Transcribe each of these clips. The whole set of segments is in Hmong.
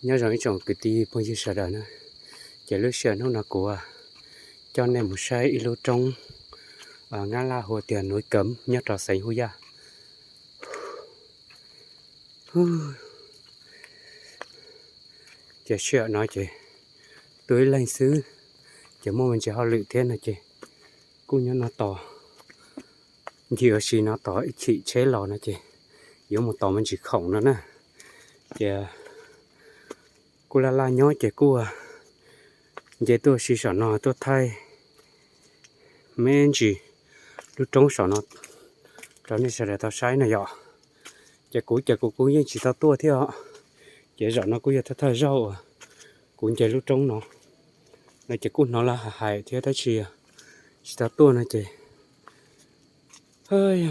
Nyob zoo ib tsoom kwv tij phooj ywg sawv daws na, ces lub sij hawm hnub no kuv coj nej mus saib ib lub roob Nyab Laj hu tias Nuv Kawm nyob rau xeev Hub Yaj. Ces sij hawm no ces tuaj ib leeg xwb, ces muaj me ntsis hauj lwm thiab no ces kuj nyob no tos, ncig ua si no tos ib chim tsheb los no ces yuav mus tos me ntsis khoom no na. Ces kuj laj laj nyob ces kuj nce tuaj ua si saum no tuaj thaij me ntsis lub roob saum no rau nej sawv daws tau saib no yom. Ces kuv ces kuv kuj yeej tsis tau tuaj thiab os. Ces zaum no kuj yog thawj thawj zaug uas kuv nce lub roob no, no ces kuj hnov lawv hais thiab tab sis tsis tau tuaj no ces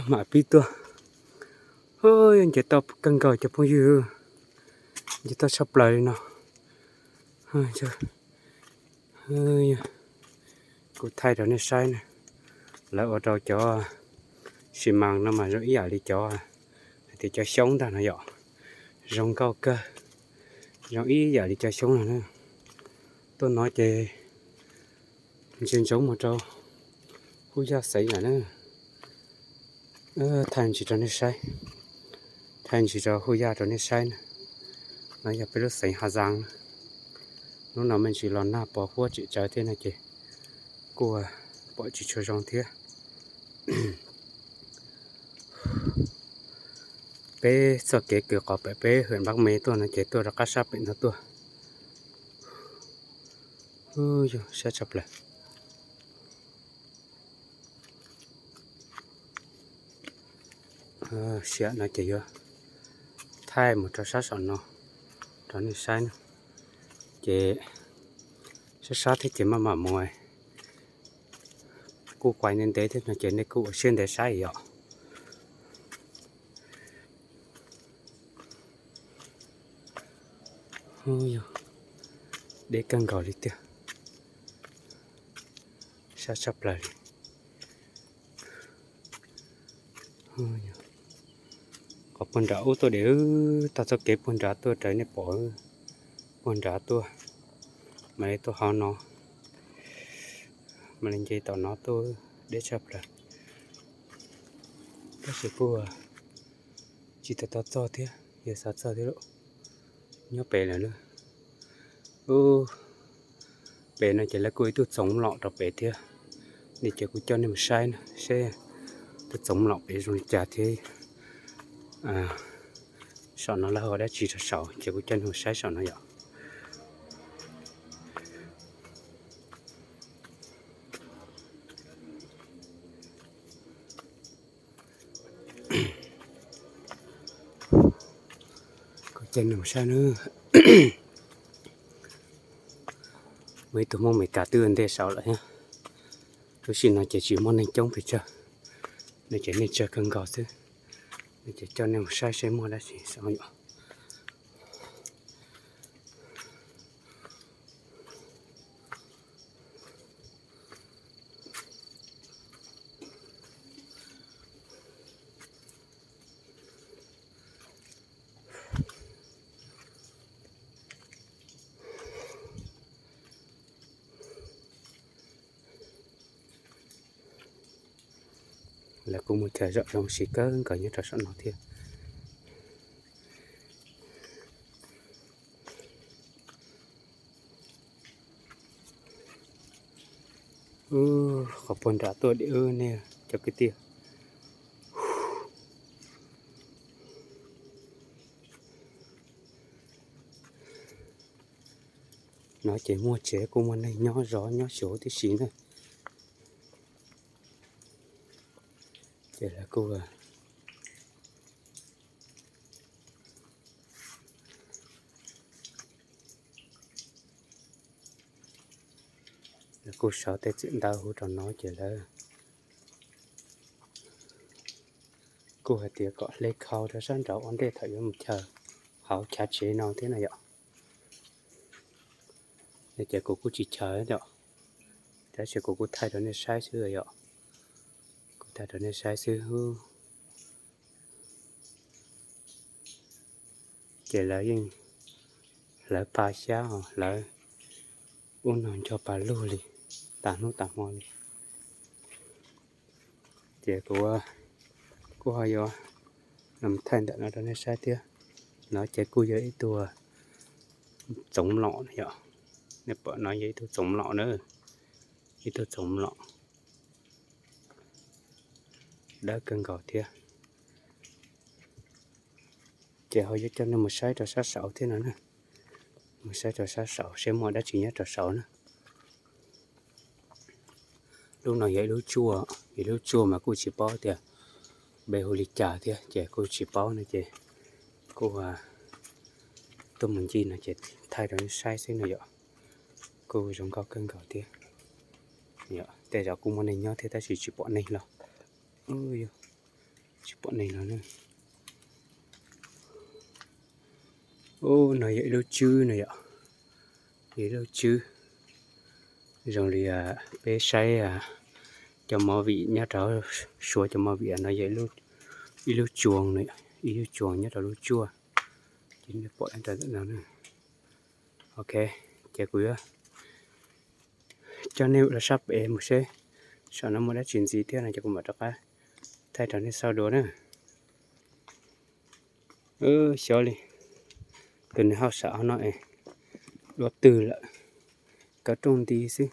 mam pib tuaj. Nce toj kawg nkaus cov phooj ywg, nce toj tshaj plaws li no. Kuv thaij rau nej saib na, lawv ua rau cov xi mas no mas zoo ib yam li cov, hais tias cov xyoob ntag no yom, zoo nkauj kawg, zoo ib yam li cov xyoob no na. Tuaj no ces ntsia ntsoov mus rau Hub Yaj xeev lawm na. Thaij ntsis rau nej saib, thaij ntsis rau Hub Yaj rau nej saib na. No yog peb lub xeev Hav Zaas. Hnub no me ntsis los nag pos huab tsim tsawv thiab no ces kuj pom tsis tshua zoo thiab. Peb txoj kev kws qhov pem peb hwm Npab Me tuaj no ces tuaj rov qab sab pem no tuaj. Yog siab tshaj plaws. Sij hawm no ces yuav thaij mus rau sab saum no rau nej saib na. Ces sab sab thiab ces maj mam mus, kuj quaj ntev ntev thiab no ces nej kuj ua siab ntev saib yom. Deb kawg nkaus li tiag, sab tshaj plaws li. Qhov puag nram ub tuaj deb, tog txoj kev puag nrad tuaj raws nej pom, puag nrad tuaj, mam li tuaj hauv no, mam li nce tom no tuaj, deb tshaj plaws. Tab sis kuj tsis tau tau txog thiab, yog xav txog thiab lauj, nyob pem lawm na. Ub, pem no ces lawv kuj ib tug txoov lom rau pem thiab, ne ces kuv coj nej mus saib na seb tus txoov lom pem zoo li cas thiab. Saum no lawv ua dab tsi rau saud ces kuv coj nej mus saib saum no yom. Kuv coj nej mus saib na. Muaj ib tug Hmoob Amelikas twb ua ntej saud lawm thiab. Lub sij hawm no ces tsis muaj neeg coob pes tsawg, no ces neeg tsawg kawg nkaus xwb. No ces coj nej mus saib seb muaj dab tsi saud yom. Lawv kuj muaj chaw zom zaws siv kawg nkaus nyob rau saum no thiab. Qhov puag nram tuaj deb wb nej cov kwv tij. No ces muaj tsev kuj muaj neeg nyob zov nyob xyuas tib si na. Ces lawv kuj Lawv kuj sau tej txim ntawv huv rau no ces lawv kuj hais tias kom hle khau rau sab nraud ua ntej thaum yuav mus chaw hauv chav tsev no thiab no yom. No ces kuv kuj tsis chaw yom, tab sis kuv kuj thaij rau nej saib xwb yom. Kuv thaij rau nej saib xwb. Ces lawv yeej Hlawv pa xyab os, hlawv ub no nco pa lug li, tas hnub tas hmo li. Ces kuv kuj ho yuav los thaij ntawm no rau nej saib thiab. No ces kuj yog ib tug txoov lom no yom. Nej pom no yog ib tug txoov lom na, ib tug txoov lom dawb kawg nkaus thiab. Ces ho yuav coj nej mus saib rau sab saud thiab no na. Mus saib rau sab saud seb muaj dab tsi nyob rau saud na. Lub no yog ib lub tsuaj, ib lub tsuaj mas kuj tsis paub tias npe hu li cas thiab ces kuj tsis paub no ces kuj tuaj mus ncig no ces thaij rau nej saib xwb no yom. Kuj zoo nkauj kawg nkaus thiab. Tej zaum kuj muaj neeg nyob thiab tab sis tsis pom neeg los. Tsis pom neeg los na. Ub, no yog ib lub tswb no yom. Ib lub tswb zoo li peb saib cov movie nyob rau, suav cov movie no yog ib lub tsuas no, ib lub tsuas nyob rau lub tsuaj. Ces nej pom rau ntawm no. Ok, ces kuv yuav coj nej los sab pem mus seb saum no muaj dab tsi ntxiv thiab no ces kuv mam rov qab thaij rau nej saib dua na. Xyov li, tus niag hauj sam no es dua twg lawm, kaw rooj nti xwb.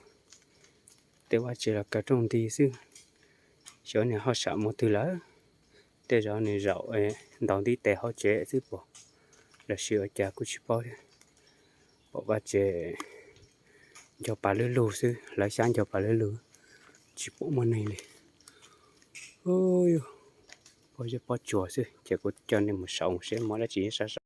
Tej vaj tsev los kaw rooj nti xwb. Xyov niag hauj sam mus twg lawm. Tej zaum nws zaum ntaus ntiv tes hauv tsev xwb pom, los sis ua cas kuj tsis paub thiab. Pom vaj tsev nco pa lwb lug xwb, hlawv xyab nco pa lwb lug, tsis pom muaj neeg li. Pob zeb pob tsuas xwb ces kuv coj nej mus saud seb muaj dab tsi nyob sab saud.